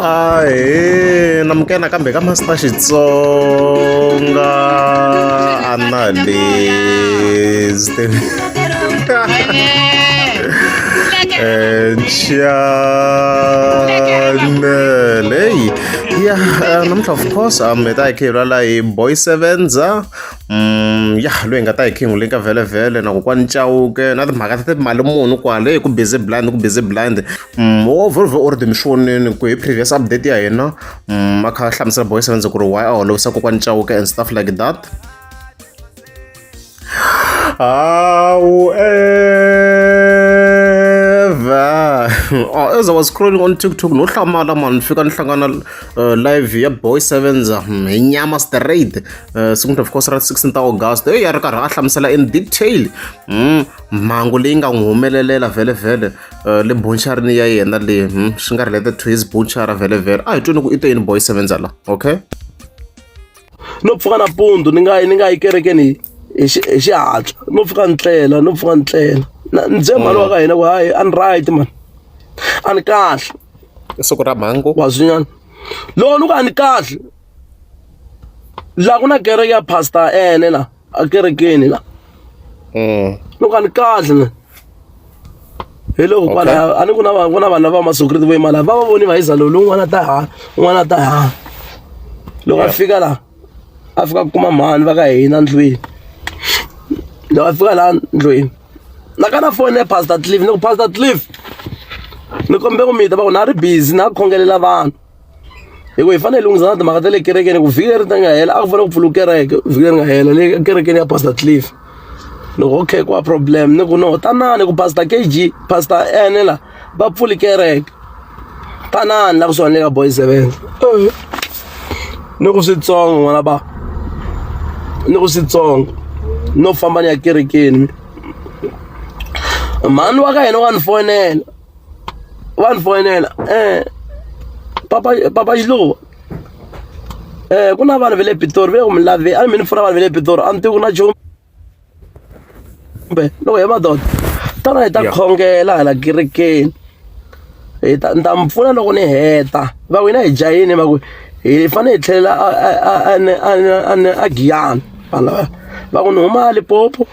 Ahee namukela nakambe ka Master Xitsonga analyst channel hey ya namuntlha of course hi ta hi kha hi vulavula hi Boy Sevenza Ya loyi hi nga ta hi kha hi n'wi linka vhele na kokwani Chauke na timhaka ta timali muni kwale ku busy blind ku busy blind wo vhele already mi swi vonile ku hi previous update ya hina a kha a hlamusela Boy Sevenza ku ri why a holovisa kokwani Chauke and stuff like that. However, oh, as I was scrolling on TikTok no hlamala man fika ni hlangana live ya Boy Sevenza hi nyama straight siku of course ra 16 ta August hey ya ri karhi a hlamusela in detail mhangu leyi nga n'wi humelelela vhele vhele le buncharini ya yena leyi swi nga related to his bunchara vhele vhele a hi tweni ku i te yini Boy Sevenza la okay. No pfuka nampundzu ni nga yi ni nga yi kerekeni hi xi hi xihatla no pfuka ni tlela no pfuka ni tlela na ni byele mhani wa ka hina ku hayi a ni right mani a ni kahle I siku ra mhangu wa swi nyana loko ni ku a ni kahle la ku na kereke ya pastor ene la a kerekeni la ni ku a ni kahle na hi loko kwala a ni ku na ku na vanhu lava masecurity vo yima laha va va voni va yiza lowu lowun'wana ta ha un'wana ta ha loko a fika laha a fika kuma mhani va ka hina ndlwini loko a fika laha ndlwini na ka na foni ya pastor Cliff ni ku pastor Cliff ni kombe ku mita va ku na ri busy na khongelela vanhu hi ku hi fanele hi lunghisa na timhaka ta le kerekeni ku vhiki leri ta nga hela a ku fanele ku pfuriwa kereke vhiki leri nga hela le kerekeni ya pastor Cliff ni ku okay ku wa problem ni ku no tanani ku pastor K_G pastor N la va pfuli kereke tanani la kusuhani le ka boy seven ni ku switsongo n'wana ba ni ku switsongo no famba ni ya kerekeni mhani wa ka hina wa ni fonela va ni foyinela papa papa Xiluva ku na vanhu va le Pitori va le ku mi laveni a ni mi ni fona vanhu va le Pitori a ni tivi ku na nchumu kumbe loko he madoda tana hi ta khongela hala kerekeni hi ta ni ta mi pfuna loko ni heta va ku hina hi jahile va ku hi fanele hi tlhelela a Giyani vanhu lavaya va ku ni huma Limpopo.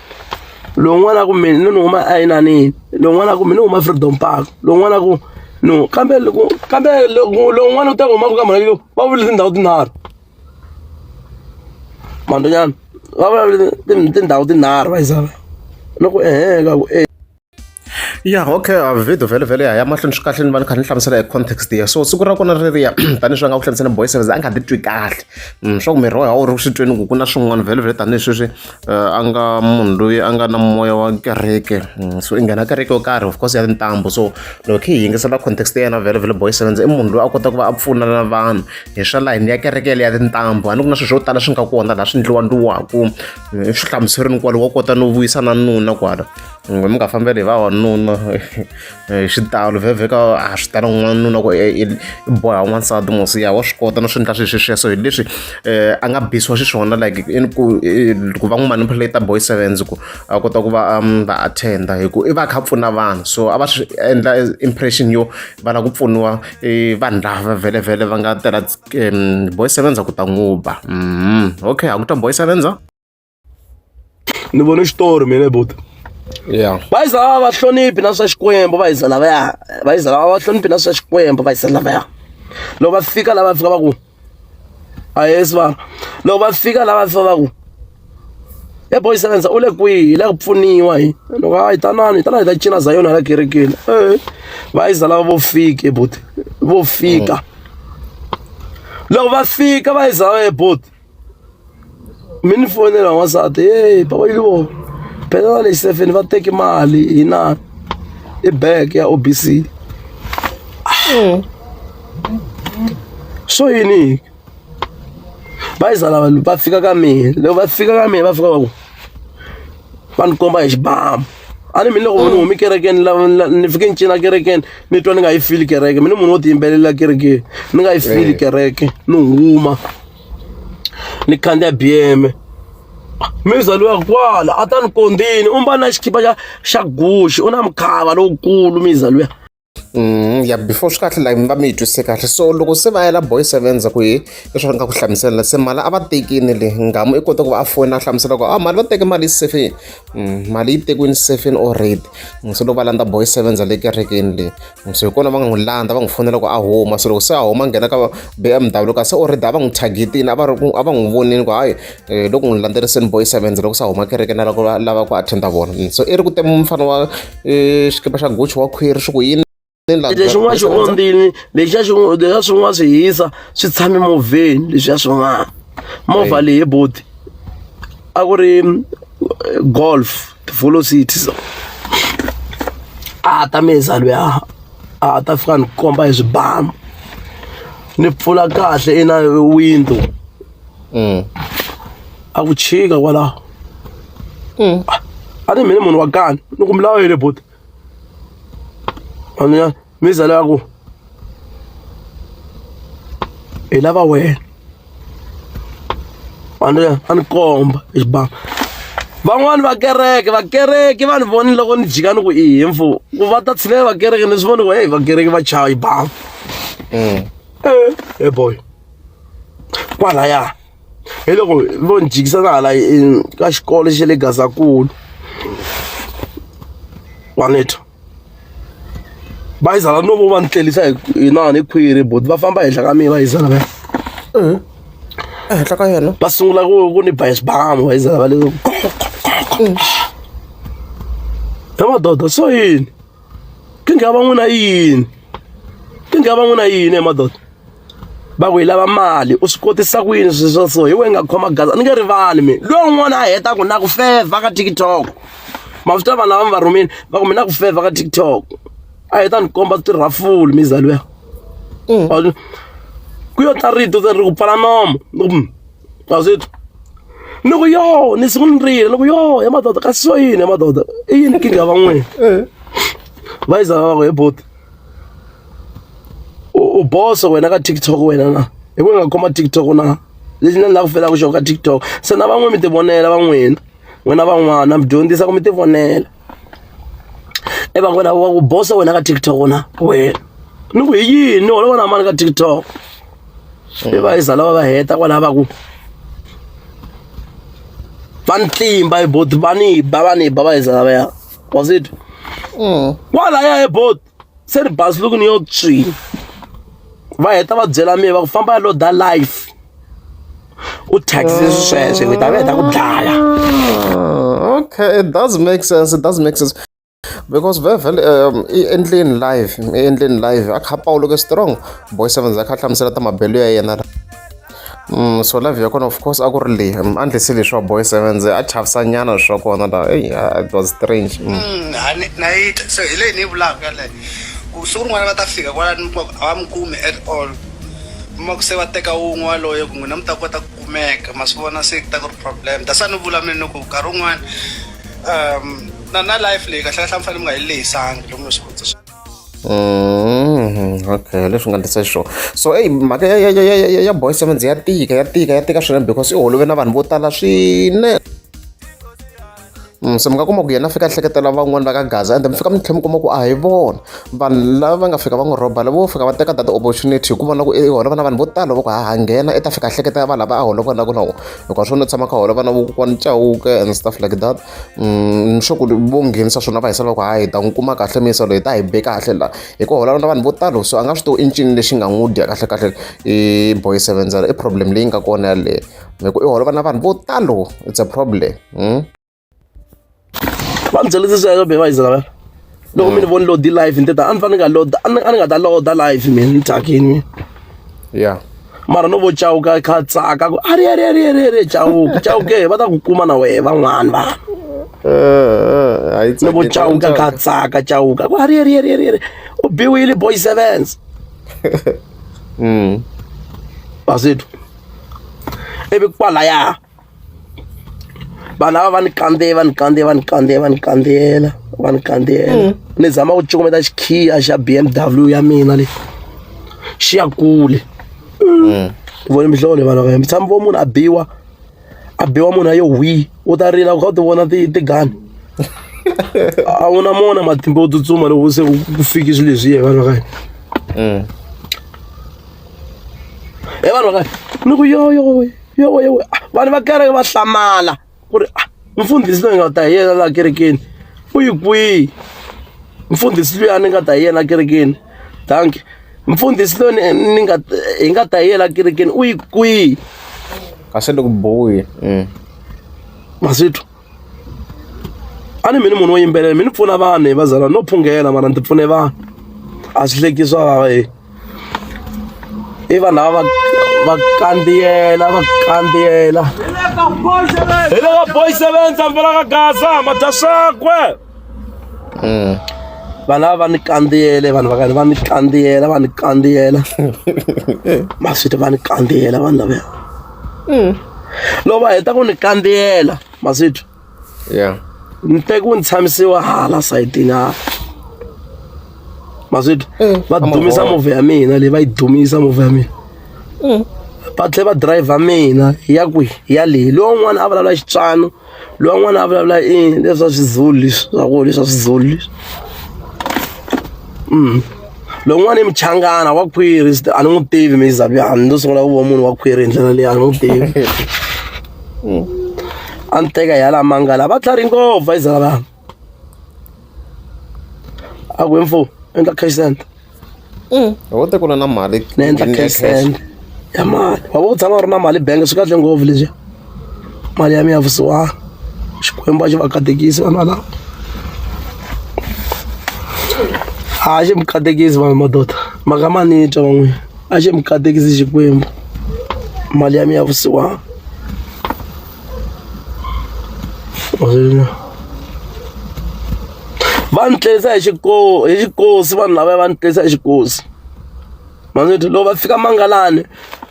Lowun'wana a ku mina ni huma eInanini lowun'wana a ku mina ni huma Freedom Park lowun'wana a ku no kambe loko kambe loko lowun'wana u ta huma ka mhani va vule tindhawu tinharhu mandonyana va vulavule tindhawu tinharhu va yisa loko ehe ka ku e. Ya okay a video vhele vhele ya ya mahlweni swi kahle ni va ni kha ni hlamusela hi context ya so siku ra kona reriya tanihi swi nga ku hlamusela boy service a nga titwi kahle swa ku miri wa wu ri swi tweni ku ku na swin'wana vhele vhele tanihi sweswi a nga munhu loyi a nga na moya wa kereke so i nghena kereke yo karhi of course ya tintambu so loko khe hi yingisela context ya yena vhele vhele boy sevens i munhu loyi a kota ku va a pfuna na vanhu hi swa layini ya kereke ya tintambu a ni ku na swilo swo tala swi nga kona laha swi ndliwa ndliwaku swi hlamuserini kwalo wa kota no vuyisa na nuna kwala n'we mi nga fambeli hi vavanuna hi xitalo vhevheka a swi tala n'wanuna ku i boha n'wansati mos ya wa swi kota no swi endla swilo sweswiya so hi leswi a nga bisiwa xiswona like in ku ku va n'wi manipulate boy sevens ku a kota ku va va attend-a hi ku i va a kha a pfuna vanhu so a va swi endla impression yo va lava ku pfuniwa i vanhu lava vhele va nga tela boy sevenza ku ta n'wi ba okay a ku twa boy sevenza. Ni vone xitori mina buti ya va yiza lava va hloniphi na swa xikwembu va yiza lavaya va yiza lava va hloniphi na swa xikwembu va yiza lavaya loko va fika lava fika va ku a yes va loko va fika lava fika va ku e boy sevenza u le kwihi hi le ku pfuniwa hi loko hayi tanani tanani hi ta cina za yona hala kerekeni e va yiza lava vo fika buti vo fika loko va fika va yiza e buti Mi ni fonela n'wansati heyi papa yi vo phela na le xisefeni va teke mali hina i bag ya O_B_C swo yini va yiza lava va fika ka mina loko va fika ka mina va fika va ku va ni komba hi xibamu a ni mina loko ni humi kerekeni ni fike ni cina kerekeni ni twa ni nga yi fili kereke mina munhu wo ti yimbelela kerekeni ni nga yi fili kereke ni huma ni khandziya B_M. Miza luya kwala a ta ni kondzini u mbala na xikipa xa guxi u na mukhava lowukulu miza luya. Ya before swi kahle like mi va mi yi twisise kahle so loko se va yela boy sevenza ku hi leswi va nga ku hlamusela se mali a va tekini le nghamu i kota ku va a foyina a hlamusela ku a mali va teke mali sefeni mali yi tekiwini sefeni already se loko va landza boy sevenza le kerekeni le so hi kona va nga n'wi landza va n'wi fonela ku a huma so loko se a huma a nghena ka B_M_W kasi already a va n'wi target-ini a va ri ku a va n'wi vonile ku hayi loko n'wi landzeriseni boy sevenza loko se a huma kerekeni a lava ku lava ku attend vona so i ri ku te mufana wa xikipa xa Gucci wa khwiri swi ku yini lexin'wana xi ondzile lexiya leswiya swin'wana swi hisa swi tshame movheni leswiya swin'wana movha leyi boti a ku ri golf velocity so a ta meza luya a ta fika ni komba hi swibamu ni pfula kahle ina window a ku chika kwalaho a ni mina munhu wa kani ni ku milawu yini buti a mi za leya ku hi lava wena a ni komba hi xibamu van'wani va kereke vakereke va ni vonile loko ni jika ni ku i mfo ku va ta tshinela vakereke ni swi voni ku heyi vakereke va chava xibamu e boy kwalaya hi loko vo ni jikisa na hala ka xikolo xa le Gazankulu wa ni twa va yiza la no vo va ni tlerisa hi nani hi khwiri buti va famba henhla ka mina va yiza lavaya ehenhla ka yena va sungula ku ni ba hi swibamu va yiza lava le he madoda so yini nkingha ya van'wina i yini nkingha ya van'wina i yini he madoda va ku hi lava mali u swi kotisa ku yini swilo swa so hi wena nga khoma gaza ni nge rivali mina loyi un'wana a heta ku na ku fevha ka TikTok ma swi tiva vanhu lava mi va rhumile va ku mina ku fevha ka TikTok a heta ni komba tirhafulu miza luya ku yo ta rito ri ku pfala nomo ni ku ma swi twa ni ku yo ni siku ni rila ni ku yo ya madoda kasi swo yini ya madoda i yini nkingha ya van'wini va yiza va ku he buti u boso wena ka TikTok wena na hi ku nga khoma TikTok na lexi ni la ku felaka xona ka TikTok se na van'we mi ti vonela van'wina n'wina van'wana mi dyondzisa ku mi ti vonela e van'wana wa ku boso wena ka TikTok na wena ni ku hi yini ni holova na mani ka TikTok i va yiza lava va heta kwala va ku va ni tlimba hi boti va ni ba va ni ba va yiza lavaya wa swi twa kwalaya hi boti se ri basi loko ni yo tswi va heta va byela mina va ku famba ya loda life u thyakise sweswo hi ta va heta ku dlaya okay it does make sense it does make sense because vhele i endleni live i endleni live a kha pawuluke strong boy sevens a kha hlamusela ta mabelo ya yena so live ya kona of course a ku ri leyi a ndlise leswi wa boy sevens a chavisa nyana swa kona la eyi it was strange. Na yi twa se hi leyi ni yi vulaka yaleyo ku siku rin'wana va ta fika kwalano mi kuma ku a va mi kumi at all mi kuma ku se va teka wun'we waloye ku n'wina mi ta kota ku kumeka ma swi vona se ku ta ku ri problem that's why ni vula mina ni ku nkarhi wun'wani na na life leyi kahlekahle a mi fanele mi nga yi lehisangi loko mi swi vutisa. Okay leswi nga ndlisa xiswona so eyi mhaka ya boy sevens ya tika ya tika ya tika swinene because i holove na vanhu vo tala swinene se mi nga kuma ku yena a fika a hleketela van'wani va ka Gaza ende mi fika mi tlhela mi kuma ku a hi vona vanhu lava va nga fika va n'wi rhoba vo fika va teka that opportunity hi ku vona ku i holova na vanhu vo tala va ku ha nghena i ta fika a hleketa vanhu lava a holovaka na vona hikuva swona u tshama kha holova na vokokwani Chauke and stuff like that ni sure ku vo nghenisa swona va hisela va ku hayi hi ta n'wi kuma kahle misa loyi ta hi be kahle la hi ku holova na vanhu vo talo so a nga swi tivi i ncini lexi nga n'wi dya kahle kahle i boy sevenzela i problem leyi nga kona yaleyo hi ku i holova na vanhu vo talo it's a problem. Va ni byelise sweswo be va yisa lava loko mi ni voni lodi live ni teta a ni fanele nga loda a ni nga ta loda live mina ni thyakini mina yeah mara no vo chauka kha tsaka ku ari ari ari ari ari chauka chauke va ta ku kuma na wehe van'wana vanhu no vo chauka kha tsaka chauka ku ari ari ari ari u biwile boy sevens wa swi twa ivi kwalaya vanhu lava va ni kandziye va ni kandziye va ni kandziye va ni kandziyela va ni kandziyela ni zama ku cukumeta xikhiya xa B_M_W ya mina leyi xi ya kule ni vone mihlolo vanhu va mi tshama vo munhu a biwa A biwa munhu a yo hwi u ta rila u kha u ti vona tigani a wu na mona matimba yo tsutsuma loko se ku fiki swilo leswi ye vanhu va ka hina. He vanhu va ka ni ku yo yo yo yo vanhu va kereke va hlamala ku ri ah, mfundhisi loyi nga ta hi yena laha kerekeni u yi kwihi mfundhisi luya ni nga ta hi yena kerekeni danki mfundhisi loyi ni nga hi nga ta hi yena kerekeni u yi kwihi a swi le ku bohi. Maswitwa a ni mina munhu wo yimbelela mi ni pfuna vanhu hi vazalwana no phungela mara ni ti pfune vanhu a swi hlekisi swa vava he i vanhu lava va kandziyela va kandziyela hi le ka boy sevenza mpela ka gaza madya swakwe vanhu lava va ni kandziyele vanhu va ka va ni kandziyela va ni kandziyela maswiti va ni kandziyela vanhu lavaya loko va heta ku ni kandziyela maswiti yeah ni tekiwe ni tshamisiwa hala sayitini hala maswiti va dumisa movha ya mina leyi va yi dumisa movha ya mina va tlhela va driver mina ya kwihi ya leyi loyi un'wana a vulavula xitswano loyi un'wana a vulavula i leswa swizulu leswi swa ku leswa swizulu leswi lowun'wana i muchangana wa khwiri a ni n'wi tivi mi zabyani ndo sungula ku vona munhu wa khwiri hi ndlela leyi a ni n'wi tivi a ni teka hi hala mangala va tlhari ngopfu va yizela vanhu a ku mfo endla cash send Wo tekula na mali ni endla cash send ya mali wa vo tshama u ri na mali bank swi kahle ngopfu leswiya mali ya mina ya vusiwana xikwembu a xi va katekisi vanhu valava a xi mi katekisi vanhu madoda mhaka ma ni twa van'wini a xi mi katekisi xikwembu mali ya mina ya vusiwana va ni tlerisa hi hi xikosi vanhu lavaya va ni tlerisa hi xikosi manjhe loko va fika mangalani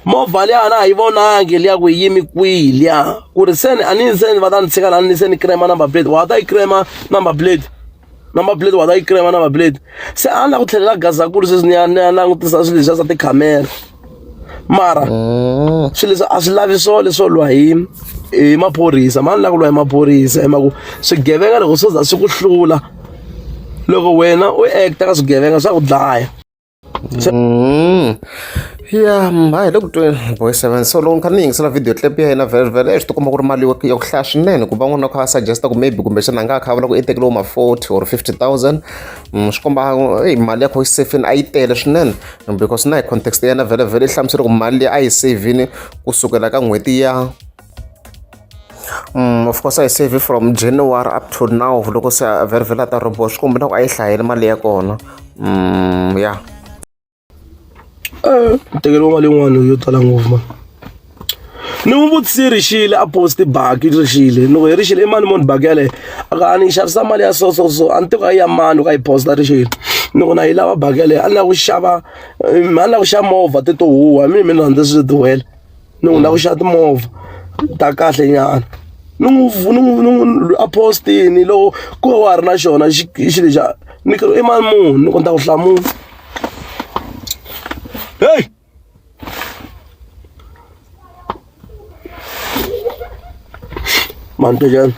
movha liya a na ha yi vonangi liya ku yi yimi kwihi liya ku ri se ni a ni se ni va ta ni tshika lani ni se ni crema number plate wa ta yi crema number plate number plate wa ta yi crema number plate se a ni lava ku tlhelela Gazankulu sweswi ni ya ni ya langutisa swilo leswiya swa tikhamera mara swilo leswi a swi lavi swona leswo lwa hi hi maphorisa mani la ku lwa hi maphorisa hi mhaka ku swigevenga loko swo za swi ku hlula loko wena u act-a ka swigevenga swa ku dlaya. Ya ha hi le ku tweni boy seven so loko ni kha ni yingisela video clip ya yena vhele vhele swi tikomba ku ri mali ya ku hlaya swinene ku va n'wana a kha a suggest ku maybe kumbexana a nga kha a vula ku i tekile ma 40 or 50,000 swi komba eyi mali ya kho yi sefini a yi tele swinene because na hi context ya yena vhele vhele i hlamusele ku mali leyi a yi save-ini kusukela ka n'hweti ya of course a yi save from January up to now loko se a vhele vhele a ta rhobiwa swi komba na ku a yi hlayile mali ya kona ya. Tekeriwa mali yin'wana yo tala ngopfu mani ni n'wi vutisile rixile a post baki rixile ni ku hi rixile i mani munhu baki yaleyo a ku a ni xavisa mali ya so so so a ni tivi a yi ya mani loko a yi posta rixile ni ku na yi lava baki yaleyo a ni lava ku xava a ni lava ku xava movha ti to huha mina mina rhandza swilo ti huwela ni ku lava ku xava timovha ta kahle nyana ni n'wi ni n'wi ni n'wi a postini loko ku ve wa ha ri na xona xi xilo xa ni ku i mani munhu ni ku ni ta ku hlamula heyi ma ni twa njhani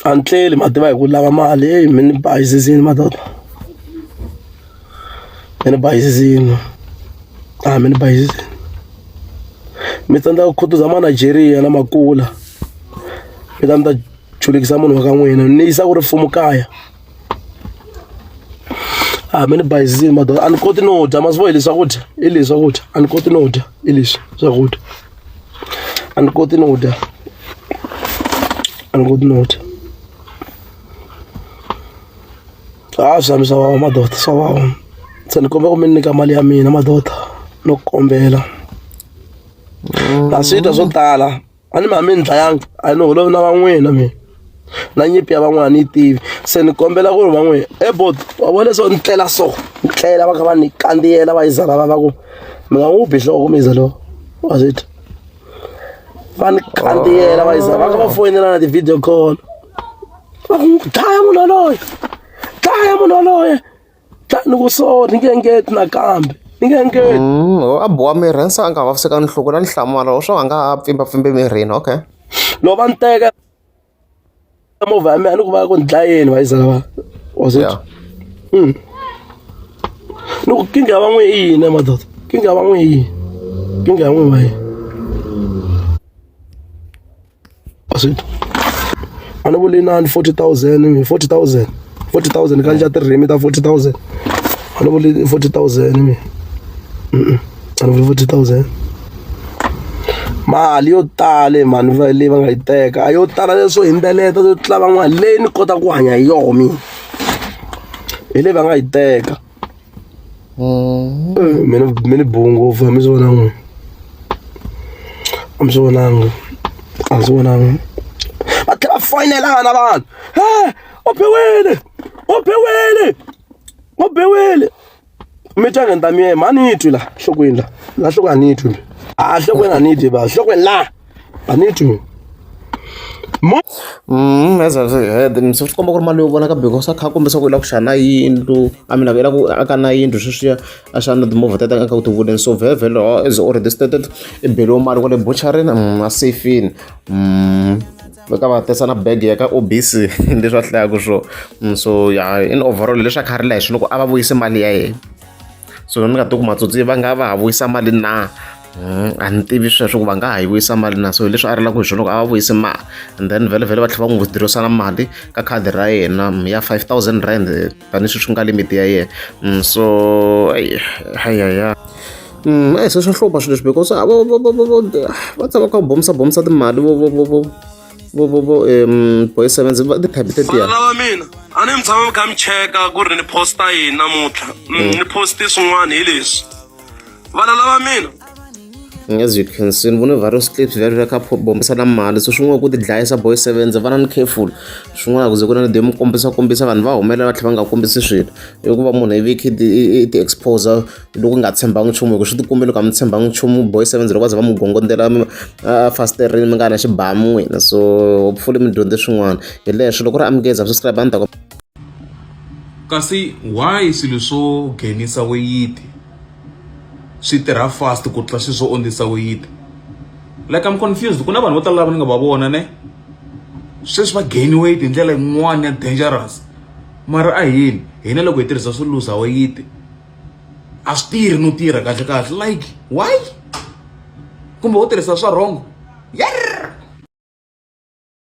a ni tleli ma tiva hi ku lava mali heyi mi ni bayizisini madoda mi ni bayizisini a mi ni bayizisini mi tsandzeka ku khutuza ma-Nigeria na makula mi ta mi ta chulukisa munhu wa ka n'wina ni yisa ku ri mfumo kaya a mi ni bayizisini madoda a ni koti no dya ma swi vo hi leswi swakudya hi leswi swakudya a ni koti no dya hi leswi swakudya a ni koti no dya a ni koti no dya a swi swa vava madoda swa vava se ni kombela ku mi nyika mali ya mina madoda no kombela na swi twa swo tala a ni ma mi ni dlayanga a ni holovi na van'wina mina na nyimpi ya van'wana ni yi tivi se ni kombela ku ri van'wina e bot wa vona leswo ni tlela so ni tlela va kha va ni kandziyela va yiza lava va ku mi nga n'wi bi nhloko mi yiza lowo wa swi twa va ni kandziyela va yiza va kha va foyinela na ti-video call va ku dlaya munhu yaloye dlaya munhu yaloye ni ku so ni nge engeti nakambe. Ni nge engeti. A boha miri hansi a nga vaviseka nhloko na nhlamulo swo a nga ha pfimbapfimbi mirini okay. Loko va ni teka movha ya mina a ni ku va ya ku ni dlayeni va yisa lava wa swi twa ni ku nkingha ya va n'we i yini madoda nkingha ya va n'we i yini nkingha ya n'we va yini wa swi twa a ni vuli inani 40 000 40 000 40 000 kanja tirhimi ta 40 000 a ni vuli 40 000 mi a ni vuli 40 000 mali yo tala mhani va leyi va nga yi teka a yo tala leswo himbeleta yo tlula van'wana leyi ni kotaka ku hanya hi yona mina hi leyi va nga yi teka mina mi ni buku ngopfu a mi swi vonanga a mi swi vonanga a mi swi vonanga va tlhela va foyinelana vanhu he u biwile u biwile u biwile mi twa nge ni ta mi yema a ni twi la nhlokweni la la nhlokweni a ni twi a nhlokweni a ni twi ba nhlokweni la a ni twi As I heard se swi komba ku ri mali yo vonaka because a kha a kombisa ku i lava ku xava na yindlu I mean i lava ku aka na yindlu sweswiya a xava na timovha teta a kha ku ti vuleni so vhele vhele is already stated i beliwe mali kwale bucharini a safini va ka va tisa na bag ya ka obese leswi a hlayaka swo so ya in overall leswi a kha a rila hi swona ku a va vuyise mali ya yena so ni nga tivi ku matsotsi va nga va ha vuyisa mali na a ni tivi sweswo ku va nga ha yi vuyisa mali na so hi leswi a rilaka hi swona ku a va vuyisi mali and then vhele vhele va tlhela va n'wi withdraw na mali ka khadi ra yena ya 5000 rand tanihi sweswi nga limit ya yena so hayaya e se swa hlupha swilo leswi because va va tshama kha bomisa bomisa timali vo vo vo vo vo vo vo boy sevens va ti-type tetiya Vana va mina a ni mi tshama mi kha mi cheka ku ri ni posta yini namuntlha ni poste swin'wana hi leswi vana lava mina as you can see ni vone various clips vhele vhele kha bombisa na mali so swin'wana ku ti dlayisa boy sevens vana ni careful swin'wana ku ze ku na ni demo kombisa kombisa vanhu va humelela va tlhela va nga kombisi swilo hikuva munhu ivi khe i ti expose loko nga tshembangi nchumu hi ku swi tikumbe loko a mi tshembangi nchumu boy sevens loko va ze va mi gongondela fasiterini mi nga na xibamu n'wina so hopefully mi dyondze swin'wana hi leswo loko ri amukeza subscribe a ni ta kasi why swilo swo nghenisa weyiti swi tirha fast ku tlula swilo swo ondzisa weyiti like I'm confused ku na vanhu vo tala lava ni nga va vona ne sweswi va gain weight hi ndlela yin'wana ya dangerous mara a yini hina loko hi tirhisa swo luza weyiti a swi tirhi no tirha kahle kahle like why kumbe wo tirhisa swa wrong yerr.